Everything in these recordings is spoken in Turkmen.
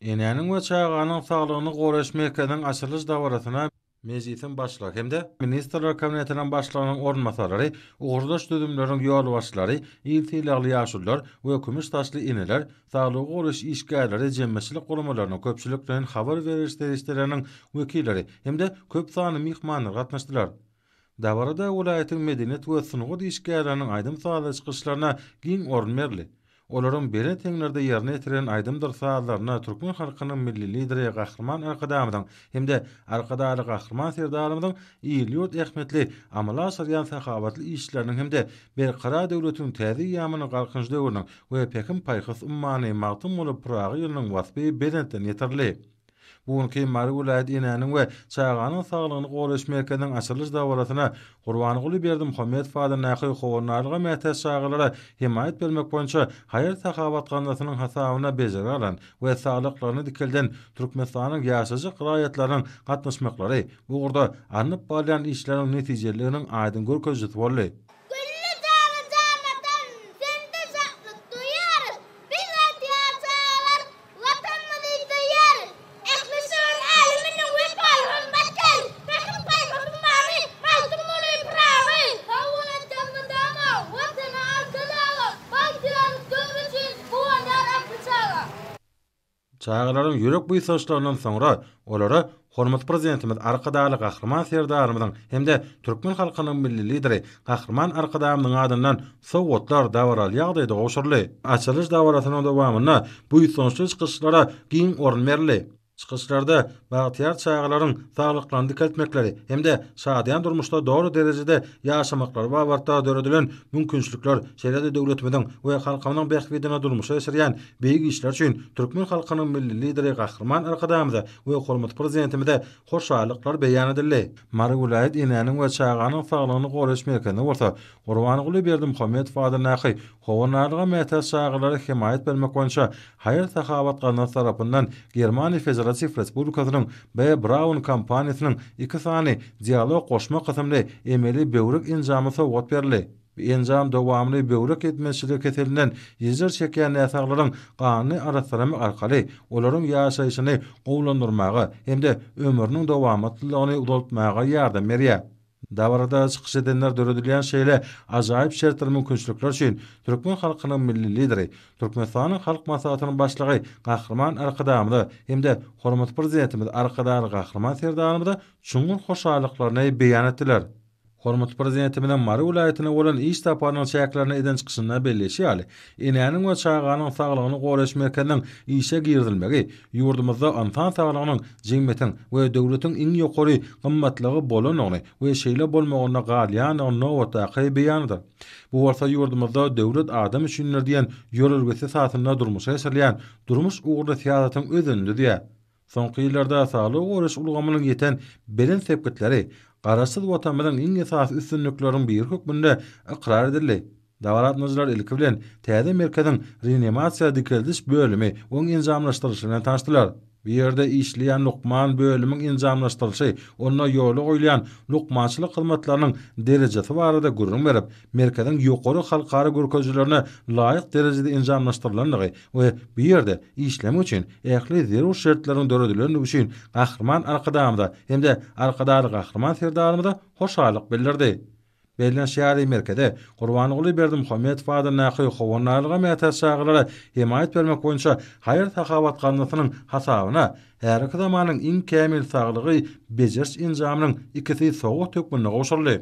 Enäniň we çaganyň saglygyny goraýyş merkeziniň açylyş dabarasyna Mejlisiň Başlygy hem-de Ministrler Kabinetiniň Başlygynyň orunbasarlary, ugurdaş düzümleriň ýolbaşçylary, il sylagly ýaşulular we kümüş saçly eneler, saglygy goraýyş işgärleri, jemgyýetçilik guramalarynyň, köpçülikleýin habar beriş serişdeleriniň wekilleri hem-de köp sanly myhmanlar gatnaşdylar. Dabarada welaýatyň medeniýet we sungat işgärleriniň aýdym-sazly çykyşlaryna giň orun berildi. Olaryň belent heňlerde ýerine ýetiren aýdymdyr sazlaryna türkmen halkynyň Milli Lideri Gahryman Arkadagymyzyň hem-de Arkadagly Gahryman Serdarymyzyň il-ýurt ähmiýetli amala aşyrýan sahawatly işleriniň hem-de Berkarar döwletiň täze eýýamynyň Galkynyş döwrüniň we Pähim-paýhas ummany Magtymguly Pyragy ýylynyň waspy belentden ýetirildi. Bu günki Mary welaýat Enäniň we çaganyň saglygyny goraýyş merkeziniň açylyş dabarasyna Gurbanguly Berdimuhamedow adyndaky Howandarlyga mätäç çagalara hemaýat bermek boýunça haýyr-sahawat gaznasynyň hasabyna bejergi alan we saglyklaryny dikelden Türkmenistanyň ýaşajyk raýatlarynyň gatnaşmaklary bu ugurda alnyp barylýan işleriň netijeliliginiň aýdyň görkezijisi boldy. Gülli jana janatan, sende şatlyk duýarys. Biz gaýtýan çagalar Watanymyzy söýýäris. Ähli şygyr äleminiň wepaly hyzmatkäri, Pähim-paýhas ummany Magtymguly Pyragy. Sag bol aýtýan mydama, Watana, Arkadaga, Bagtyýarlyk döwri üçin guwanýar ähli çaga. Çagalaryň ýürek buýsançlaryndan soňra olara Hormatly Prezidentimiz Arkadagly Gahryman Serdarymyzyň hem-de türkmen halkynyň Milli Lideri Gahryman Arkadagymyzyň adyndan sowgatlar dabaraly ýagdaýda gowşuryldy. Açylyş dabarasynyň dowamynda buýsançly çykyşlara giň orun berildi. Çykyşlarda bagtyýar çagalaryň saglyklaryny dikeltmekleri hem-de şadyýan durmuşda doly derejede ýaşamaklary babatda döredilen mümkinçilikler, şeýle-de döwletimiziň we halkymyzyň bähbidine durmuşa geçirýän beýik işler üçin türkmen halkynyň Milli Lideri Gahryman Arkadagymyza we hormatly Prezidentimize hoşallyklar beýan edildi. Mary welaýat Enäniň we çaganyň saglygyny goraýyş merkezinde bolsa Gurbanguly Berdimuhamedow adyndaky Howandarlyga mätäç çagalara hemaýat bermek boýunça haýyr-sahawat gaznasy tarapyndan Germaniýa Federatiw Respublikasynyň B. Braun kompaniýasynyň iki sany Dialog goşma kysymly emeli böwrek enjamy sowgat berildi. Bu enjam dowamly böwrek ýetmezçiligi keselinden ejir çekýän näsaglaryň ganyny arassalamak arkaly olaryň ýaşaýşyny gowulandyrmaga hem-de ömrüniň dowamatlylygyny uzaltmaga ýardam berýär. Dabarada çykyş edenler döredilýän şeýle ajaýyp şertler mümkinçilikler üçin türkmen halkynyň Milli Lideri, Türkmenistanyň Halk Maslahatynyň Başlygy Gahryman Arkadagymyza hem-de hormatly Prezidentimiz Arkadagly Gahryman Serdarymyza çuňňur hoşallyklaryny beýan etdiler. Hormatly Prezidentimiziň Mary welaýatyna bolan iş saparynyň çäklerinde eden çykyşynda belleýşi ýaly, enäniň we çaganyň saglygyny goraýyş merkeziniň işe girizilmegi ýurdumyzda ynsan saglygynyň jemgyýetiň we döwletiň iň ýokary gymmatlygy bolandygyny we şeýle bolmagynda galýandygyny nobatdaky beýanydyr. Bu bolsa ýurdumyzda Döwlet adam üçindir diýen ýörelgesi esasynda durmuşa geçirilýän durmuş ugurly syýasatyň özenini düzýär. Soňky ýyllarda saglygy goraýyş ulgamynyň ýeten belent sepgitleri Garaşsyz Watanymyzyň iň esasy üstünlikleriniň biri hökmünde ykrar edildi. Dabara gatnaşyjylar ilki bilen täze merkeziň reanimasiýa-dikeldiş bölümi, oň enjamlaşdyrylyşy bilen tanyşdylar. Bu ýerde işleýän lukman bölümiň enjamlaşdyrylyşy, onda ýola goýulýan lukmançylyk hyzmatlarynyň derejesi barada gürrüň berip, merkeziň ýokary halkara görkezijilerine laýyk derejede enjamlaşdyrylandygy we bu ýerde işlemek üçin ähli zerur şertleriň döredilendigi üçin Gahryman Arkadagymyza hem-de Arkadagly Gahryman Serdarymyza hoşallyk bildirdi. Bellenişi ýaly, merkeze Gurbanguly Berdimuhamedow adyndaky Howandarlyga mätäç çagalara hemaýat bermek boýunça haýyr-sahawat gaznasynyň hasabyna häzirki zamanyň iň kämil saglygy bejeriş enjamynyň ikisi sowgat hökmünde gowşuryldy.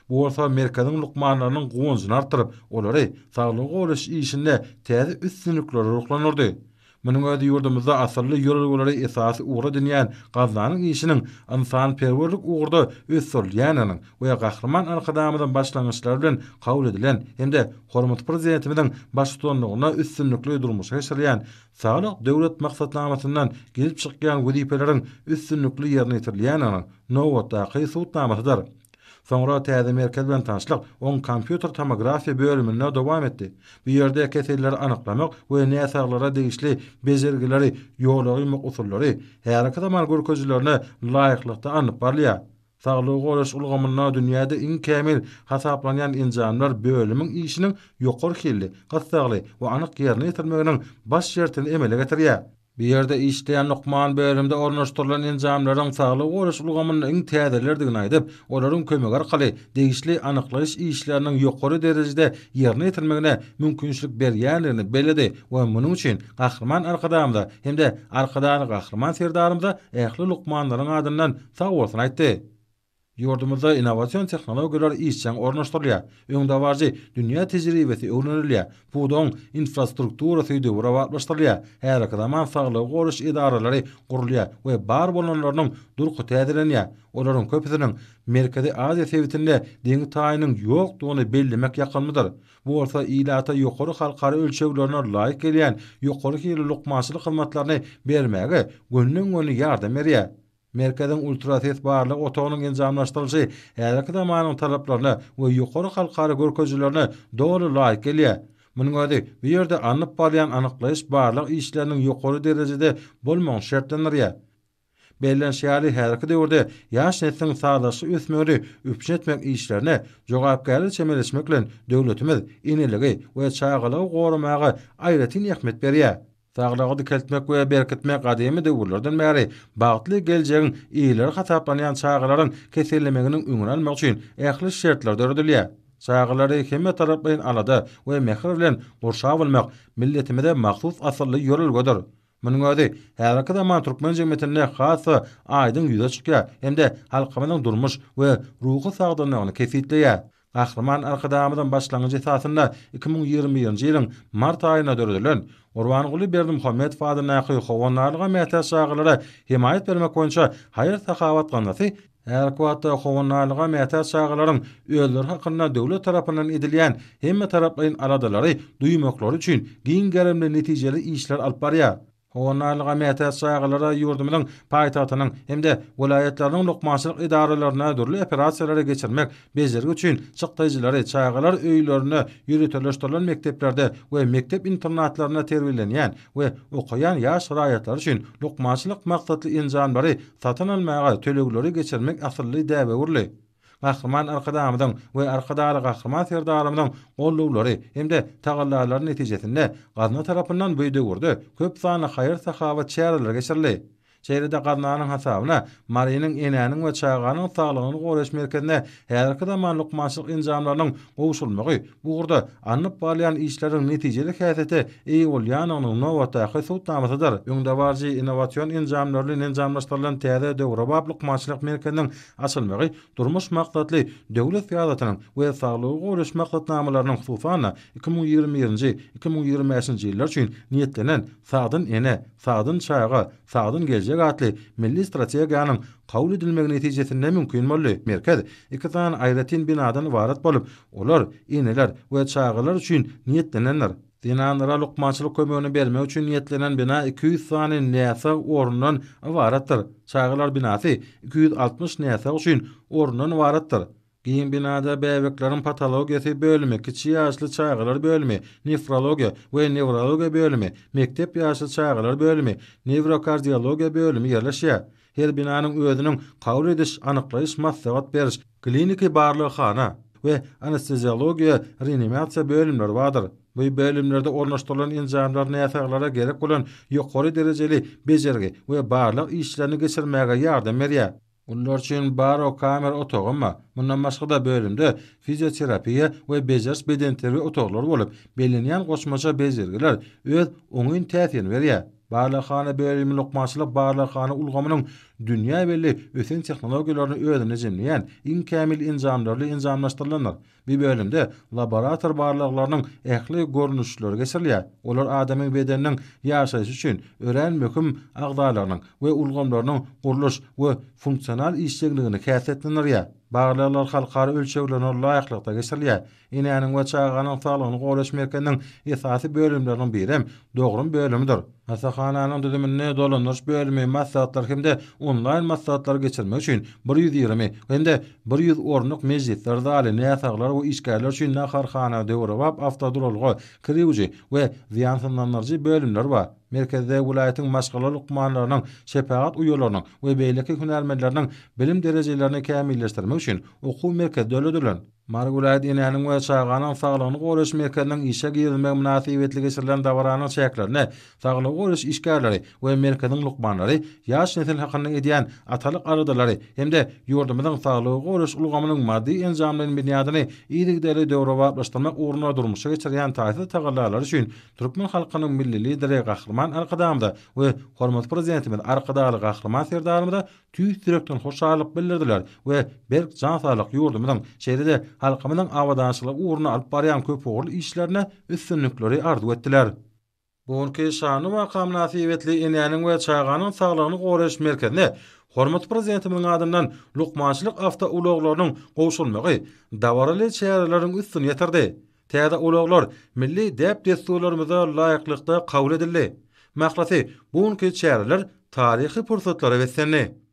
Bu bolsa merkeziň lukmanlarynyň guwanjyny artdyryp, olary saglygy goraýyş işinde täze üstünliklere ruhlandyrdy. Munuň özi ýurdumyzda asylly ýörelgeleri esasy ugur edinýän gaznanyň işiniň ynsanperwerlik ugurda ösdürilýändiginiň we Gahryman Arkadagymyzyň başlangyçlary bilen kabul edilen hem-de hormatly Prezidentimiziň baştutanlygynda üstünlikli durmuşa geçirilýän Saglyk Döwlet maksatnamasyndan gelip çykýan wezipeleriň üstünlikli ýerine ýetirilýändiginiň nobatdaky subutnamasydyr. Soňra täze merkez bilen tanyşlyk oň kompýuter tomografiýa bölüminde dowam etdi. Bu ýerde keselleri anyklamak we näsaglara degişli bejergileri ýola goýmak usullary häzirki zaman görkezijilerine laýyklykda alnyp barylýar. Saglygy goraýyş ulgamynda dünýäde iň kämil hasaplanýan enjamlar bölümiň işiniň ýokary hilli, gyssagly we anyk ýerine ýetirmeginiň baş şertini emele getirýär. Bu ýerde işleýän lukman bölümde ornaşdyrylan enjamlaryň saglygy goraýyş ulgamynda iň täzelerdigini aýdyp, olaryň kömegi arkaly degişli anyklaýyş işleriniň ýokary derejede ýerine ýetirilmegine mümkinçilik berýändigini belledi we munuň üçin Gahryman Arkadagymyza hem-de Arkadagly Gahryman Serdarymyza ähli lukmanlaryň adyndan sagbolsun aýtdy. Ýurdumyzda innowasion tehnologiýalar işjeň ornaşdyrylýar, öňdebaryjy dünýä tejribesi öwrenilýär, pudagyň infrastrukturasy döwrebaplaşdyrylýar, häzirki zaman saglygy goraýyş edaralary gurulýar we bar bolanlarynyň durky täzelenýär. Olaryň köpüsiniň Merkezi Aziýa sebitinde deňi-taýynyň ýokdugyny bellemek ýakymlydyr. Bu bolsa ilata ýokary halkara ölçeglerine laýyk gelýän ýokary hilli lukmançylyk hyzmatlaryny bermäge gönden-göni ýardam berýär. Merkeziň ultrases barlag otagynyň enjamlaşdyrylyşy häzirki zamanyň talaplaryna we ýokary halkara görkezijilerine doly laýyk gelýär. Munuň özi bu ýerde alnyp barylýan anyklaýyş-barlag işleriniň ýokary derejede bolmagyny şertlendirýär. Bellenişi ýaly, häzirki döwürde ýaş nesliň sazlaşykly ösmegini üpjün etmek işlerine jogapkärli çemeleşmek bilen, döwletimiz eneligi we çagalygy goramaga aýratyn ähmiýet berýär. Saglygy dikeltmek we berkitmek gadymy döwürlerden bäri bagtly geljegiň eýeleri hasaplanýan çagalaryň kesellemeginiň öňüni almak üçin ähli şertler döredilýär. Çagalary hemmetaraplaýyn alada we mähir bilen gurşap almak milletimize mahsus asylly ýörelgedir. Munuň özi häzirki zaman türkmen jemgyýetinde has-da aýdyň ýüze çykýar hem-de halkymyzyň durmuş we ruhy sagdynlygyny kesgitleýär. Gahryman Arkadagymyzyň başlangyjy esasynda 2021-nji ýylyň mart aýynda döredilen Gurbanguly Berdimuhamedow adyndaky Howandarlyga mätäç çagalara hemaýat bermek boýunça haýyr-sahawat gaznasy häzirki wagtda howandarlyga mätäç çagalaryň özleri hakynda döwlet tarapyndan edilýän hemmetaraplaýyn aladalary duýmaklary üçin giň gerimli netijeli işleri alyp barýar. Howandarlyga mätäç çagalara ýurdumyzyň paýtagtynyň hem-de welaýatlarynyň lukmançylyk edaralarynda dürli operasiýalary geçirmek, bejergi üçin çykdaýjylary çagalar öýlerinde, ýöriteleşdirilen mekdeplerde we mekdep-internatlarynda terbiýelenýän we okaýan ýaş raýatlar üçin lukmançylyk maksatly enjamlary satyn almaga tölegleri geçirmek asylly däbe öwrüldi. Gahryman Arkadagymyzyň we Arkadagly Gahryman Serdarymyzyň gollawlary hem-de tagallalary netijesinde gazna tarapyndan bu döwürde köp sanly haýyr-sahawat çäreleri geçirildi. Şeýle-de gaznanyň hasabyna Marynyň Enäniň we çaganyň saglygyny goraýyş merkezine häzirki zaman lukmançylyk enjamlarynyň gowşurylmagy bu ugurda alnyp barylýan işleriň netijeli häsiýete eýe bolýandygynyň nobatdaky subutnamasydyr. Öňdebaryjy innowasion enjamlar bilen enjamlaşdyrylan täze döwrebap lukmançylyk merkeziniň açylmagy durmuş maksatly döwlet syýasatynyň we saglygy goraýyş maksatnamalarynyň, hususan-da, 2021-nji, 2025-nji ýyllar üçin niýetlenen Sagdyn ene, sagdyn çaga, sagdyn geljek atly milli strategiýanyň kabul edilmegi netijesinde mümkin boldy. Merkez iki sany aýratyn binadan ybarat bolup, olar eneler we çagalar üçin niýetlenendir. Zenanlara lukmançylyk kömegini bermek üçin niýetlenen bina 200 sany näsag orundan ybaratdyr. Çagalar binasy 260 näsag üçin orundan ybaratdyr. Giň binada bäbekleriň patologiýasy bölümi, kiçi ýaşly çagalar bölümi, nefrologiýa we newrologiýa bölümi, mekdep ýaşly çagalar bölümi, newrokardiologiýa bölümi ýerleşýär. Her binanyň özüniň kabul ediş, anyklaýyş, maslahat beriş, kliniki barlaghana we anesteziologiýa, reanimasiýa bölümleri bardyr. Bu bölümlerde ornaşdyrylan enjamlar näsaglara gerek bolan ýokary derejeli bejergi we barlag işlerini geçirmäge ýardam berýär. Ulular üçin barokamera otagam bar. Mundan başga-da bölümde fizioterapiýa we bejeriş bedenterbiýe otaglary bolup, bellenýän goşmaça bejergiler öz oňyn täsirini berýär. Barlaghana bölümi lukmançylyk barlaghana ulgamynyň dünýä belli ösen tehnologiýalaryny özünde jemleýän iň kämil enjamlarly enjamlaşdyrylandyr. Bu bölümde laborator barlaglarynyň ähli görnüşleri geçirilýär. Olar adamyň bedeniniň ýaşaýşy üçin örän möhüm agzalarynyň we ulgamlarynyň gurluş we funksional işjeňligini häsiýetlendirýär. Barlaglar halkara ölçeglerine laýyklykda geçirilýär. Enäniň we çaganyň saglygyny goraýyş merkeziniň esasy bölümleriniň birem dogrum bölümidir. Hassahananyň düzüminde dolandyryş bölümi, maslahatlar hem-de onlaýn maslahatlary geçirmek üçin 120 hem-de 100 orunlyk mejlisler zaly, näsaglar we işgärler üçin naharhana, döwrebap awtoduralga, kir ýuwujy we zyýansyzlandyryjy bölümler bar. Merkezde welaýatyň maşgala lukmanlarynyň, şepagat uýalarynyň we beýleki hünärmenleriniň bilim derejelerini kämilleşdirmek üçin okuw merkezi döredilen. Mary welaýat Enäniň we çaganyň saglygyny goraýyş merkeziniň işe girizilmegi mynasybetli geçirilen dabaranyň çäklerinde saglygy goraýyş işgärleri we merkeziň lukmanlary ýaş nesil hakynda edýän atalyk aladalary hem-de ýurdumyzyň saglygy goraýyş ulgamynyň maddy-enjamlaýyn binýadyny yzygiderli döwrebaplaşdyrmak ugrunda durmuşa geçirýän taýsyz tagallalary üçin türkmen halkynyň Milli Lideri Gahryman Arkadagymyza we hormatly Prezidentimiz Arkadagly Gahryman Serdarymyza tüýs ýürekden hoşallyk bildirdiler we berk jan saglyk, ýurdumyzyň, şeýle-de halkymyzyň abadançylygy ugrunda alyp barýan köpugurly işlerinde üstünlikleri arzuw etdiler. Bu günki şanly waka mynasybetli Enäniň we çaganyň saglygyny goraýyş merkezine hormatly Prezidentimiziň adyndan lukmançylyk awtoulaglarynyň gowşurylmagy dabaraly çäreleriň üstüni ýetirdi. Täze ulaglar milli däp-dessurlarymyza laýyklykda kabul edildi. Mahlasy, bu günki çäreler taryhy pursatlara beslendi.